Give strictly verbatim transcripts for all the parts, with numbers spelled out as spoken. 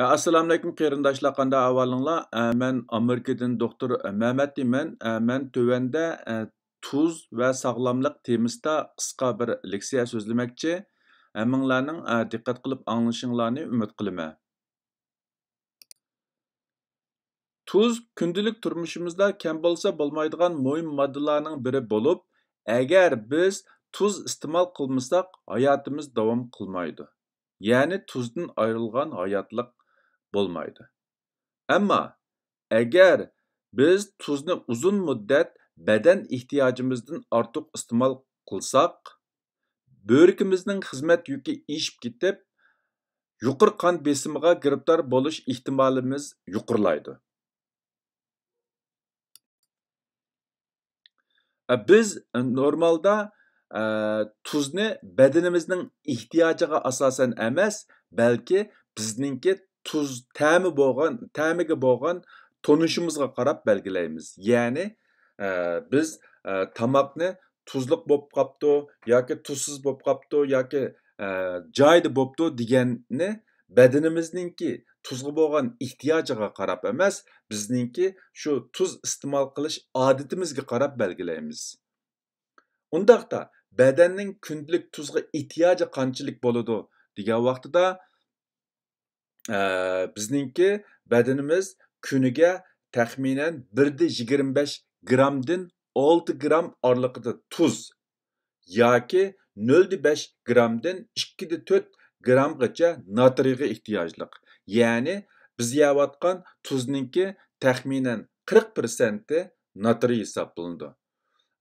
ئەسسالامۇئەلەيكۇم قېرىنداشلار، قانداق ئەھۋالىڭلار؟ ئە، مەن ئامېرىكىدىن دوختۇر مەمەت دېيمەن. ئە، مەن تۆۋەندە، ئە، تۇز ۋە ساغلاملىق تېمىسىدا قىسقا بىر لېكسىيە سۆزلىمەكچى. ھەممىڭلارنىڭ، ئە، دىققەت قىلىپ ئاڭلىشىڭلارنى ئۈمىد قىلىمەن. تۇز كۈندىلىك تۇرمۇشىمىزدا كەم بولسا بولمايدىغان مۇھىم ماددىلارنىڭ بىرى بولۇپ، ئەگەر بىز تۇز ئىستېمال قىلمىساق، ھاياتىمىز داۋام قىلمايدۇ. يەنى تۇزدىن ئايرىلغان ھاياتلىق بولمايدۇ. ئەمما ئەگەر بىز تۇزنى ئۇزۇن مۇددەت بەدەن ئېھتىياجىمىزدىن ئارتۇق ئىستېمال قىلساق، بۆرىكىمىزنىڭ خىزمەت يۈكى ئېشىپ كېتىپ، يۇقىرى قان بېسىمىغا گىرىپتار بولۇش ئېھتىمالىمىز يۇقىرىلايدۇ. ئە، بىز نورمالدا، ئە، تۇزنى بەدىنىمىزنىڭ ئېھتىياجىغا ئاساسەن ئەمەس، بەلكى بىزنىڭكى تۇز تەمى بولغان، تەمىگە بولغان تونۇشىمىزغا قاراپ بەلگىلەيمىز. يەنى، ئە، بىز، ئە، تاماقنى تۇزلۇق بولۇپ قاپتۇ ياكى تۇزسىز بولۇپ قاپتۇ ياكى، ئە، جايىدا بوپتۇ دېگەننى بەدىنىمىزنىڭكى تۇزغا بولغان ئېھتىياجىغا قاراپ ئەمەس، بىزنىڭكى شۇ تۇز ئىستېمال قىلىش ئادىتىمىزگە قاراپ بەلگىلەيمىز. ئۇنداقتا بەدەننىڭ كۈندىلىك تۇزغا ئېھتىياجى قانچىلىك بولىدۇ دېگەن ۋاقتىدا، ئە، بىزنىڭكى بەدىنىمىز كۈنىگە تەخمىنەن بىر دە يىگىرمە بەش گرامدىن ئالتە گرام ئارىلىقىدا تۇز ياكى نۆل دە بەش گرامدىن ئىككى دە تۆت گرامغىچە ناترىيغا ئېھتىياجلىق. يەنى بىز يەۋاتقان تۇزنىڭكى تەخمىنەن قىرىق پىرسەنتى ناترىي ھېسابلىنىدۇ.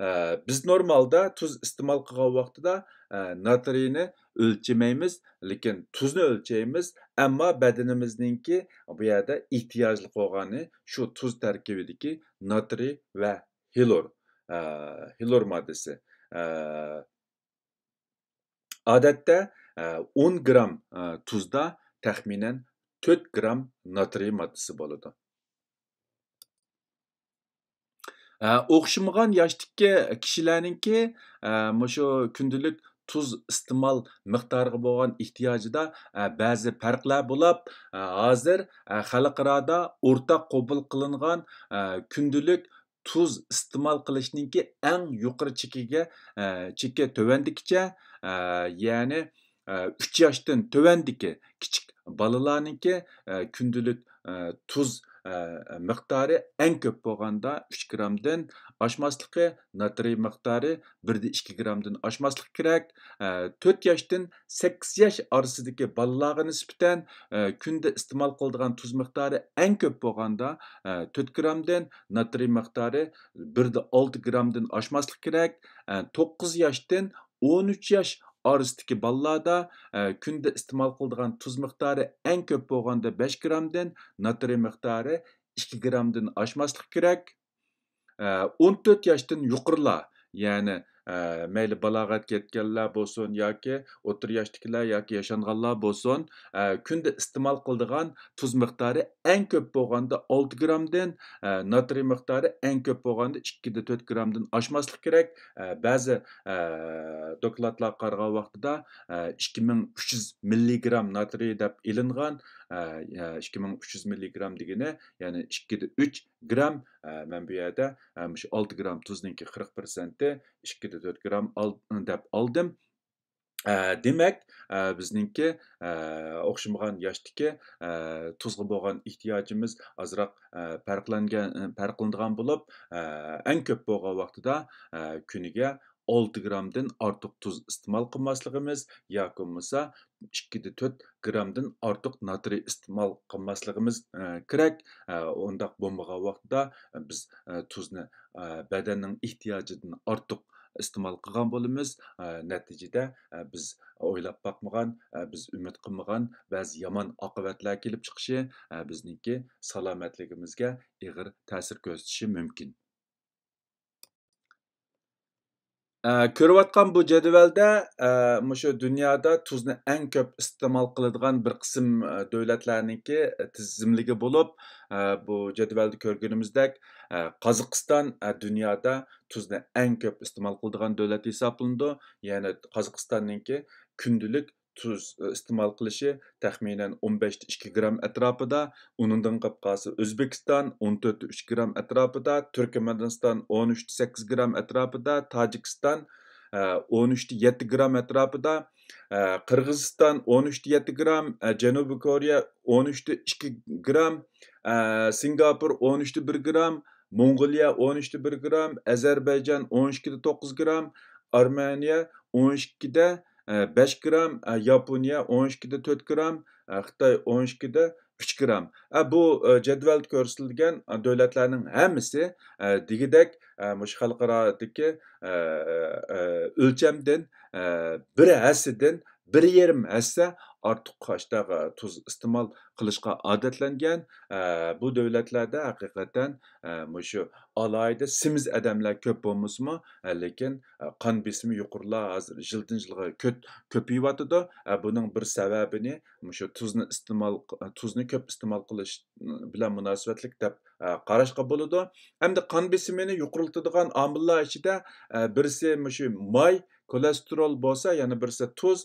ئە، بىز نورمالدا تۇز ئىستېمال قىلغان ۋاقتىدا، ئە، ناترىينى ئۆلچىمەيمىز، لېكىن تۇزنى ئۆلچەيمىز. ئەمما بەدىنىمىزنىڭكى بۇ يەردە ئېھتىياجلىق بولغانى شۇ تۇز تەركىبىدىكى ناترىي ۋە ھىلور، ئە، ھىلور ماددىسى. ئە، ئادەتتە، ئە، ئون گرام، ئە، تۇزدا تەخمىنەن تۆت گرام ناترىي ماددىسى بولىدۇ. ئە، ئوخشىمىغان ياشتىكى كىشىلەرنىڭكى، ئە، مۇشۇ كۈندىلىك تۇز ئىستېمال مىقدارىغا بولغان ئېھتىياجىدا، ئە، بەزى پەرقلەر بولۇپ، ئە، ھازىر، ئە، خەلقئارادا ئورتاق قوبۇل قىلىنغان، ئە، كۈندىلىك تۇز ئىستېمال قىلىشنىڭكى ئەڭ يۇقىرى چېكىگە، ئە، چېكى تۆۋەندىكىچە، ئە، يەنى، ئە، ئۈچ ياشتىن تۆۋەندىكى كىچىك بالىلارنىڭكى، ئە، كۈندىلىك، ئە، تۇز، ئە، مىقدارى ئەڭ كۆپ بولغاندا ئۈچ گرامدىن ئاشماسلىقى، ناترىي مىقدارى بىر دە ئىككى گرامدىن ئاشماسلىقى كېرەك. ئە، تۆت ياشتىن سەككىز ياش ئارىسىدىكى بالىلارغا نىسبەتەن، ئە، كۈندە ئىستېمال قىلىدىغان تۇز مىقدارى ئەڭ كۆپ بولغاندا، ئە، تۆت گرامدىن، ناترىي مىقدارى بىر دە ئالتە گرامدىن ئاشماسلىقى كېرەك. ئە، توققۇز ياشتىن ئون ئۈچ ياش ئارىسىدىكى بالىلاردا، ئە، كۈندە ئىستېمال قىلىدىغان تۇز مىقدارى ئەڭ كۆپ بولغاندا بەش گرامدىن، ناترىي مىقدارى ئىككى گرامدىن ئاشماسلىقى كېرەك. ئە، ئون تۆت ياشتىن يۇقىرىلار، يەنى، ئە، مەيلى بالاغەتكە يەتكەنلەر بولسۇن ياكى ئوتتۇرا ياشتىكىلەر ياكى ياشانغانلار بولسۇن، ئە، كۈندە ئىستېمال قىلىدىغان تۇز مىقدارى ئەڭ كۆپ بولغاندا ئالتە گرامدىن، ئە، ناترىي مىقدارى ئەڭ كۆپ بولغاندا ئىككى دە تۆت گرامدىن ئاشماسلىقى كېرەك. ئە، بەزى، ئە، دوكلاتلارغا قارىغان ۋاقتىدا، ئە، ئىككى مىڭ ئۈچ يۈز مىللىگرام ناترىي دەپ ئېلىنغان. ئە، ئە، ئىككى مىڭ ئۈچ يۈز مىللىگرام دېگىنى، يەنى ئىككى دە ئۈچ گرام. ئە، مەن بۇ يەردە، ئە، مۇشۇ ئالتە گرام تۇزنىڭكى قىرىق پىرسەنتى، ئىككى دە تۆت گرام ئال-، دەپ ئالدىم. ئە، دېمەك، ئە، بىزنىڭكى، ئە، ئوخشىمىغان ياشتىكى، ئە، تۇزغا بولغان ئېھتىياجىمىز ئازراق، ئە، پەرقلەنگەن، ئە، پەرقلىنىدىغان بولۇپ، ئە، ئەڭ كۆپ بولغان ۋاقتىدا، ئە، كۈنىگە ئالتە گرامدىن ئارتۇق تۇز ئىستېمال قىلماسلىقىمىز ياكى بولمىسا ئىككى دە تۆت گرامدىن ئارتۇق ناترىي ئىستېمال قىلماسلىقىمىز، ئە، كېرەك. ئە، ئۇنداق بولمىغان ۋاقتىدا بىز، ئە، تۇزنى، ئە، بەدەننىڭ ئېھتىياجىدىن ئارتۇق ئىستېمال قىلغان بولىمىز. ئە، نەتىجىدە، ئە، بىز ئويلاپ باقمىغان، ئە، بىز ئۈمىد قىلمىغان بەزى يامان ئاقىۋەتلەر كېلىپ چىقىشى، ئە، بىزنىڭكى سالامەتلىكىمىزگە ئېغىر تەسىر كۆرسىتىشى مۇمكىن. ئە، كۆرۈۋاتقان بۇ جەدۋەلدە، ئە، مۇشۇ دۇنيادا تۇزنى ئەڭ كۆپ ئىستېمال قىلىدىغان بىر قىسىم، ئە، دۆلەتلەرنىڭكى تىزىملىكى بولۇپ، ئە، بۇ جەدۋەلدە كۆرگىنىمىزدەك، ئە، قازاقىستان، ئە، دۇنيادا تۇزنى ئەڭ كۆپ ئىستېمال قىلىدىغان دۆلەت ھېسابلىنىدۇ. يەنى قازاقىستاننىڭكى كۈندىلىك تۇز ئىستېمال قىلىشى تەخمىنەن ئون بەشتە ئىككى گرام ئەتراپىدا، ئۇنىڭدىن قېلىپ قالسا ئۆزبېكىستان ئون تۆتتە ئۈچ گرام ئەتراپىدا، تۈركمەنىستان ئون ئۈچتە سەككىز گرام ئەتراپىدا، تاجىكىستان ئون ئۈچتە يەتتە گرام ئەتراپىدا، قىرغىزىستان ئون ئۈچتە يەتتە گرام، جەنۇبىي كورېيە ئون ئۈچتە ئىككى گرام، سىنگاپور ئون ئۈچتە بىر گرام، موڭغۇلىيە ئون ئۈچتە بىر گرام، ئەزەربەيجان ئون ئىككىدە توققۇز گرام، ئارمېنىيە ئون ئىككىدە بەش گرام، ياپونىيە ئون ئىككىدە تۆت گرام، خىتاي ئون ئىككىدە ئۈچ گرام. بۇ جەدۋەلدە كۆرسىتىلگەن دۆلەتلەرنىڭ ھەممىسى دېگۈدەك مۇشۇ خەلقئارادىكى ئۆلچەمدىن بىر ھەسسىدىن بىر يېرىم ھەسسە ئارتۇق ئاشتاق تۇز ئىستېمال قىلىشقا ئادەتلەنگەن. بۇ دۆلەتلەردە ھەقىقەتەن مۇشۇ ئالاھىدە سېمىز ئادەملەر كۆپ بولمىسىمۇ، لېكىن قان بېسىمى يۇقىرىلار ھازىر يىلدىن يىلغا كۆت-، كۆپىيىۋاتىدۇ. بۇنىڭ بىر سەۋەبىنى مۇشۇ تۇزنى ئىستېمال، تۇزنى كۆپ ئىستېمال قىلىش بىلەن مۇناسىۋەتلىك دەپ قاراشقا بولىدۇ. ئەمدى قان بېسىمىنى يۇقىرىلىتىدىغان ئامىللار ئىچىدە بىرسى مۇشۇ ماي، كولېستېرول بولسا، يەنە بىرسى تۇز.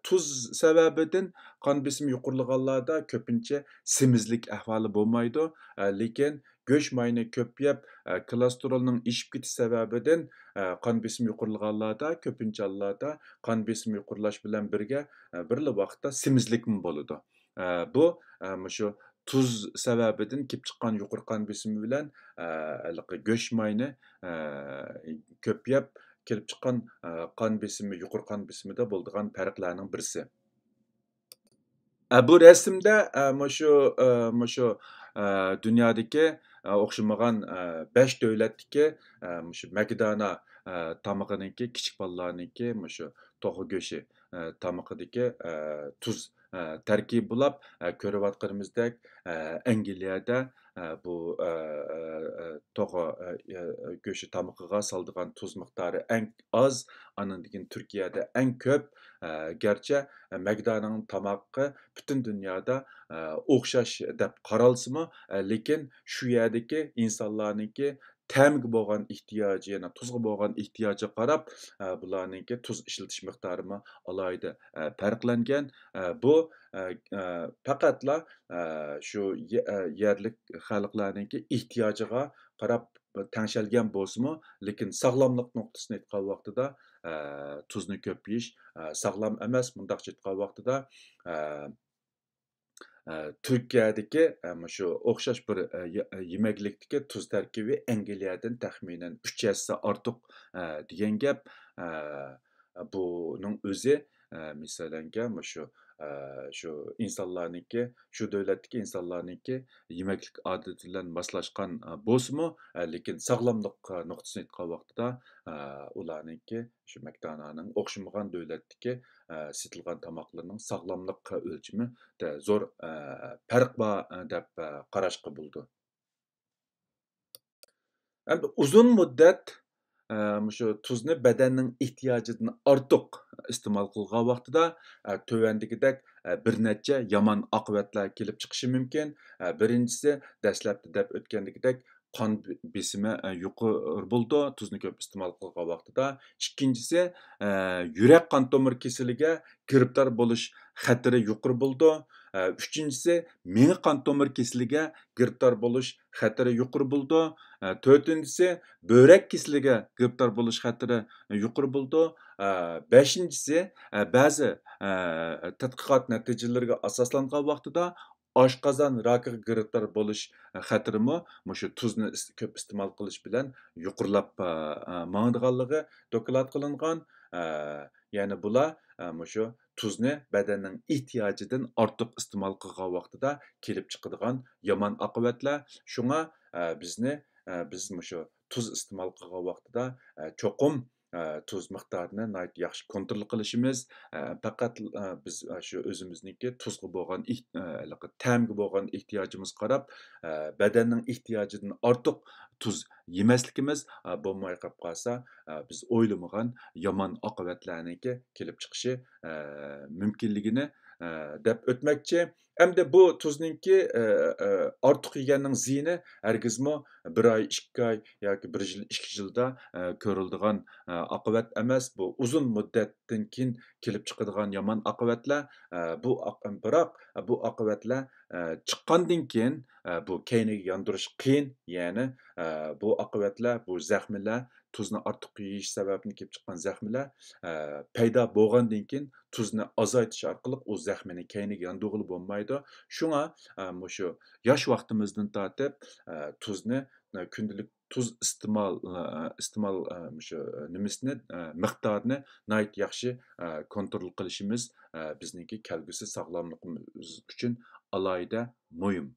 تۇز سەۋەبىدىن قان بېسىمى يۇقىرىلىغانلاردا كۆپىنچە سېمىزلىك ئەھۋالى بولمايدۇ. لېكىن گۆش ماينى كۆپ يەپ، كولېستېرولنىڭ ئېشىپ كېتىش سەۋەبىدىن قان بېسىمى يۇقىرىلىغانلاردا كۆپىنچە ھاللاردا قان بېسىمى يۇقىرىلاش بىلەن بىرگە بىرلا ۋاقىتتا سېمىزلىكمۇ بولىدۇ. بۇ مۇشۇ تۇز سەۋەبىدىن كېلىپ چىققان يۇقىرى قان بېسىمى بىلەن ھېلىقى گۆش ماينى كۆپ يەپ كېلىپ چىققان قان بېسىمى، يۇقىرى قان بېسىمىدا بولىدىغان پەرقلەرنىڭ بىرسى. بۇ رەسىمدە مۇشۇ، مۇشۇ دۇنيادىكى ئوخشىمىغان بەش دۆلەتتىكى مۇشۇ مەكدانا تامىقىنىڭكى، كىچىك بالىلارنىڭكى مۇشۇ توخۇ گۆشى تامىقىدىكى تۇز تەركىبى بولاپ، كۆرۈۋاتقىنىمىزدەك ئەنگلىيەدە بۇ توخۇ گۆشى تامىقىغا سالىدىغان تۇز مىقدارى ئەڭ ئاز، ئاندىن كېيىن تۈركىيەدە ئەڭ كۆپ. گەرچە مەكدانانىڭ تامىقى پۈتۈن دۇنيادا ئوخشاش دەپ قارالسىمۇ، لېكىن شۇ يەردىكى ئىنسانلارنىڭكى تەمگە بولغان ئېھتىياجى، يەنە تۇزغا بولغان ئېھتىياجىغا قاراپ، بۇلارنىڭكى تۇز ئىشلىتىش مىقدارىمۇ ئالاھىدە پەرقلەنگەن. بۇ پەقەتلا شۇ يەرلىك خەلقلەرنىڭكى ئېھتىياجىغا قاراپ تەڭشەلگەن بولسىمۇ، لېكىن ساغلاملىق نۇقتىسىدىن ئېيتقان ۋاقتىدا تۇزنى كۆپ يېيىش ساغلام ئەمەس. مۇنداقچە ئېيتقان ۋاقتىدا، تۈركىيەدىكى مۇشۇ ئوخشاش بىر يېمەكلىكتىكى تۇز تەركىبى ئەنگلىيەدىن تەخمىنەن ئۈچ ھەسسە ئارتۇق دېگەن گەپ. بۇنىڭ ئۆزى، مىسالەنكە، مۇشۇ، شۇ ئىنسانلارنىڭكى، شۇ دۆلەتتىكى ئىنسانلارنىڭكى يېمەكلىك ئادىتى بىلەن ماسلاشقان بولسىمۇ، لېكىن ساغلاملىق نۇقتىسىدىن ئېيتقان ۋاقتىدا، ئۇلارنىڭكى شۇ مەكدانانىڭ ئوخشىمىغان دۆلەتتىكى سېتىلغان تاماقلىرىنىڭ ساغلاملىق ئۆلچىمىدە زور پەرق بار دەپ قاراشقا بولىدۇ. ئەمدى ئۇزۇن مۇددەت مۇشۇ تۇزنى بەدەننىڭ ئېھتىياجىدىن ئارتۇق ئىستېمال قىلغان ۋاقتىدا تۆۋەندىكىدەك بىر نەچچە يامان ئاقىۋەتلەر كېلىپ چىقىشى مۇمكىن. بىرىنچىسى، دەسلەپتە دەپ ئۆتكەندىكىدەك، قان بېسىمى يۇقىرى بولىدۇ، تۇزنى كۆپ ئىستېمال قىلغان ۋاقتىدا. ئىككىنچىسى، يۈرەك قان تومۇر كېسىلىگە گىرىپتار بولۇش خەتىرى يۇقىرى بولىدۇ. ئۈچىنچىسى، مېڭە قان تومۇر كېسىلىگە گىرىپتار بولۇش خەتىرى يۇقىرى بولىدۇ. تۆتىنچىسى، بۆرەك كېسىلىگە گىرىپتار بولۇش خەتىرى يۇقىرى بولىدۇ. بەشىنچىسى، بەزى تەتقىقات نەتىجىلىرىگە ئاساسلانغان ۋاقتىدا، ئاشقازان راكىغا گىرىپتار بولۇش خەتىرىمۇ مۇشۇ تۇزنى ئىس-، كۆپ ئىستېمال قىلىش بىلەن يۇقىرىلاپ، ئە، ئە، ماڭىدىغانلىقى دوكلات قىلىنغان. ئە، يەنى بۇلار، ئە، مۇشۇ تۇزنى بەدەننىڭ ئېھتىياجىدىن ئارتۇق ئىستېمال قىلغان ۋاقتىدا كېلىپ چىقىدىغان يامان ئاقىۋەتلەر. شۇڭا، ئە، بىزنى، ئە، بىز مۇشۇ تۇز ئىستېمال قىلغان ۋاقتىدا، ئە، چوقۇم ئە، تۇز مىقدارىنى ناھايىتى ياخشى كونترول قىلىشىمىز، ئە، پەقەت، ئە، بىز، ئە، شۇ ئۆزىمىزنىڭكى تۇزغا بولغان ئېھ-، ئە، ھېلىقى تەمگە بولغان ئېھتىياجىمىزغا قاراپ، ئە، بەدەننىڭ ئېھتىياجىدىن ئارتۇق تۇز يېمەسلىكىمىز، ئە، بولماي قېلىپ قالسا، ئە، بىز ئويلىمىغان يامان ئاقىۋەتلەرنىڭكى كېلىپ چىقىشى، ئە، مۇمكىنلىكىنى، ئە، دەپ ئۆتمەكچى. ئەمدى بۇ تۇزنىڭكى، ئە، ئە، ئارتۇق يېگەننىڭ زىيىنى ھەرگىزمۇ بىر ئاي، ئىككى ئاي ياكى بىر يىل، ئىككى يىلدا، ئە، كۆرۈلىدىغان، ئە، ئاقىۋەت ئەمەس. بۇ ئۇزۇن مۇددەتتىن كېيىن كېلىپ چىقىدىغان يامان ئاقىۋەتلەر. ئە، بۇ ئاق-، بىراق بۇ ئاقىۋەتلەر، ئە، چىققاندىن كېيىن، ئە، بۇ كەينىگە ياندۇرۇش قىيىن. يەنى، ئە، بۇ ئاقىۋەتلەر، بۇ زەخمىلەر، تۇزنى ئارتۇق يېيىش سەۋەبىدىن كېلىپ چىققان زەخمىلەر، ئە، پەيدا بولغاندىن كېيىن تۇزنى ئازايتىش ئارقىلىق ئۇ زەخمىنى كەينىگە ياندۇرغىلى بولمايدۇ. شۇڭا، ئە، مۇشۇ ياش ۋاقتىمىزدىن تارتىپ، ئە، تۇزنى، ئە، كۈندىلىك تۇز ئىستېمال، ئە، ئىستېمال، ئە، مۇشۇ نېمىسىنى، ئە، مىقدارىنى ناھايىتى ياخشى، ئە، كونترول قىلىشىمىز، ئە، بىزنىڭكى كەلگۈسى ساغلاملىقىمىز ئۈچۈن ئالاھىدە مۇھىم.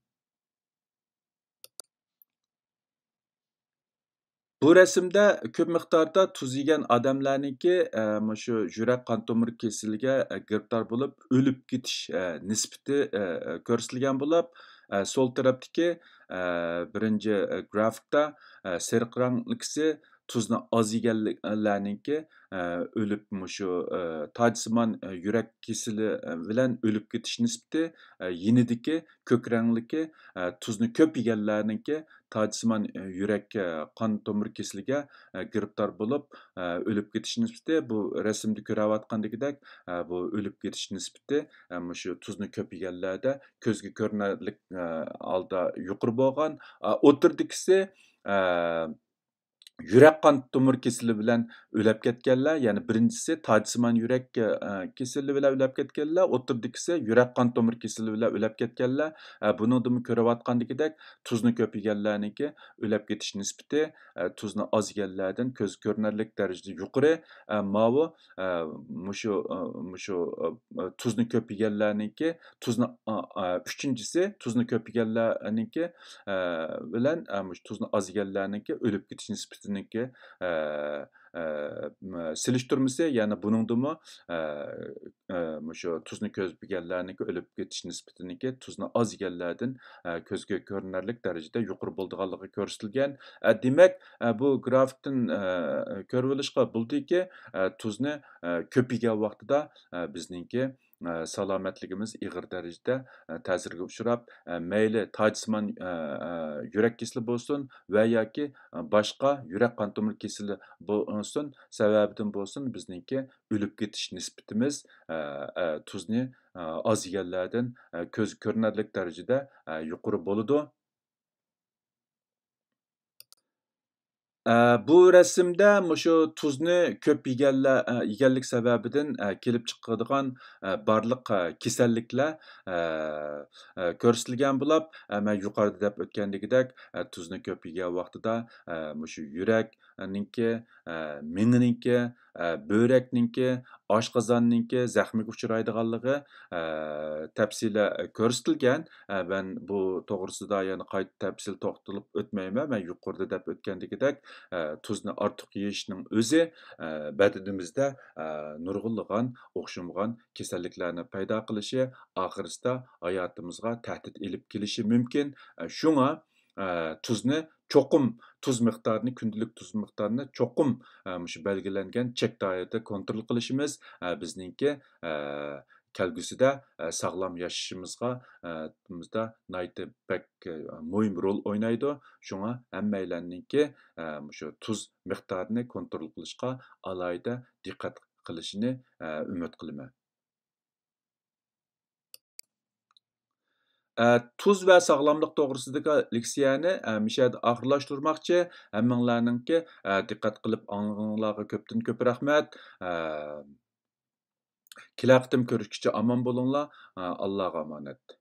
بۇ رەسىمدە كۆپ مىقداردا تۇز يېگەن ئادەملەرنىڭكى، ئە، مۇشۇ يۈرەك قان تومۇر كېسىلىگە، ئە، گىرىپتار بولۇپ، ئۆلۈپ كېتىش، ئە، نىسبىتى، ئە، كۆرسىتىلگەن بولۇپ، ئە، سول تەرەپتىكى، ئە، بىرىنچى، ئە، گرافىكتا، ئە، سېرىق رەڭلىكىسى تۇزنى ئاز يېگەنلەرنىڭكى، ئە، ئۆلۈپ مۇشۇ، ئە، تاجسىمان، ئە، يۈرەك كېسىلى، ئە، بىلەن ئۆلۈپ كېتىش نىسبىتى، ئە، يېنىدىكى كۆك رەڭلىكى، ئە، تۇزنى كۆپ يېگەنلەرنىڭكى تاجسىمان، ئە، يۈرەك، ئە، قان تومۇر كېسىلىگە، ئە، گىرىپتار بولۇپ، ئە، ئۆلۈپ كېتىش نىسبىتى بۇ رەسىمدە كۆرۈۋاتقاندىكىدەك، ئە، بۇ ئۆلۈپ كېتىش نىسبىتى، ئە، مۇشۇ تۇزنى كۆپ يېگەنلەردە كۆزگە كۆرۈنەرلىك، ئە، ھالدا يۇقىرى بولغان. ئە، ئوتتۇرىدىكىسى، ئە، يۈرەك قان تومۇر كېسىلى بىلەن ئۆلۈپ كەتكەنلەر، يەنى بىرىنچىسى تاجسىمان يۈرەك، ئە، كېسىلى بىلەن ئۆلۈپ كەتكەنلەر، ئوتتۇرىدىكىسى يۈرەك قان تومۇر كېسىلى بىلەن ئۆلۈپ كەتكەنلەر. ئە، بۇنىڭدىنمۇ كۆرۈۋاتقاندىكىدەك تۇزنى كۆپ يېگەنلەرنىڭكى ئۆلۈپ كېتىش نىسبىتى، ئە، تۇزنى ئاز يېگەنلەردىن كۆزگە كۆرۈنەرلىك دەرىجىدە يۇقىرى. ئە، ماۋۇ، ئە، مۇشۇ، ئە، مۇشۇ، ئە، ئە، تۇزنى كۆپ يېگەنلەرنىڭكى تۇزنى، ئا، ئا، ئۈچىنچىسى تۇزنى كۆپ يېگەنلەرنىڭكى، ئە، بىلەن، ئە، مۇشۇ تۇزنى ئاز يېگەنلەرنىڭكى ئۆلۈپ كېتىش نىسبىتىنىڭكى، ئە، ئە، م-، سېلىشتۇرمىسى، يەنى بۇنىڭدىمۇ، ئە، ئە، مۇشۇ تۇزنى كۆپ يېگەنلەرنىڭكى ئۆلۈپ كېتىش نىسبىتىنىڭكى تۇزنى ئاز يېگەنلەردىن، ئە، كۆزگە كۆرۈنەرلىك دەرىجىدە يۇقىرى بولىدىغانلىقى كۆرسىتىلگەن. ئە، دېمەك، ئە، بۇ گرافىكتىن، ئە، كۆرۈۋېلىشقا بولىدۇكى، ئە، تۇزنى، ئە، كۆپ يېگەن ۋاقتىدا، ئە، بىزنىڭكى، ئە، سالامەتلىكىمىز ئېغىر دەرىجىدە، ئە، تەسىرگە ئۇچراپ، ئە، مەيلى تاجسىمان، ئە، ئە، يۈرەك كېسىلى بولسۇن ۋە ياكى، ئە، باشقا يۈرەك قان تومۇر كېسىلى بولسۇن، سەۋەبىدىن بولسۇن، بىزنىڭكى ئۆلۈپ كېتىش نىسبىتىمىز، ئە، ئە، تۇزنى، ئە، ئاز يېگەنلەردىن، ئە، كۆزگە كۆرۈنەرلىك دەرىجىدە، ئە، يۇقىرى بولىدۇ. ئە، بۇ رەسىمدە مۇشۇ تۇزنى كۆپ يېگەنلەر، ئە، يېگەنلىك سەۋەبىدىن، ئە، كېلىپ چىقىدىغان، ئە، بارلىق، ئە، كېسەللىكلەر، ئە، ئە، كۆرسىتىلگەن بولۇپ، ئە، مەن يۇقىرىدا دەپ ئۆتكەندىكىدەك، ئە، تۇزنى كۆپ يېگەن ۋاقتىدا، ئە، مۇشۇ يۈرەكنىڭكى، ئە، مېڭىنىڭكى، ئە، بۆرەكنىڭكى، ئاشقازاننىڭكى زەخمىگە ئۇچرايدىغانلىقى، ئە، تەپسىلىي كۆرسىتىلگەن. ئە، مەن بۇ توغرىسىدا يەنە قايتا تەپسىلىي توختىلىپ ئۆتمەيمەن. مەن يۇقىرىدا دەپ ئۆتكەندىكىدەك، ئە، تۇزنى ئارتۇق يېيىشنىڭ ئۆزى، ئە، بەدىنىمىزدە، ئە، نۇرغۇنلىغان ئوخشىمىغان كېسەللىكلەرنى پەيدا قىلىشى، ئاخىرسىدا ھاياتىمىزغا تەھدىت ئېلىپ كېلىشى مۇمكىن. ئە، شۇڭا، ئە، تۇزنى چوقۇم، تۇز مىقدارىنى، كۈندىلىك تۇز مىقدارىنى چوقۇم، ئە، مۇشۇ بەلگىلەنگەن چەك دائىرىدە كونترول قىلىشىمىز، ئە، بىزنىڭكى، ئە، كەلگۈسىدە، ئە، ساغلام ياشىشىمىزغا، ئە، ناھايىتى بەك، ئە، مۇھىم رول ئوينايدۇ. شۇڭا ھەممەيلەننىڭكى، ئە، مۇشۇ تۇز مىقدارىنى كونترول قىلىشقا ئالاھىدە دىققەت قىلىشىنى، ئە، ئۈمىد قىلىمەن. ئە، تۇز ۋە ساغلاملىق توغرىسىدىكى لېكسىيەنى، ئە، مۇشۇ يەردە ئاخىرلاشتۇرماقچى. ھەممىڭلارنىڭكى، ئە، دىققەت قىلىپ ئاڭلىغىنىڭلارغا كۆپتىن كۆپ رەھمەت. ئە، كېلەر قېتىم كۆرۈشكىچە ئامان بولۇڭلار. ئە، ئاللاغا ئامانەت.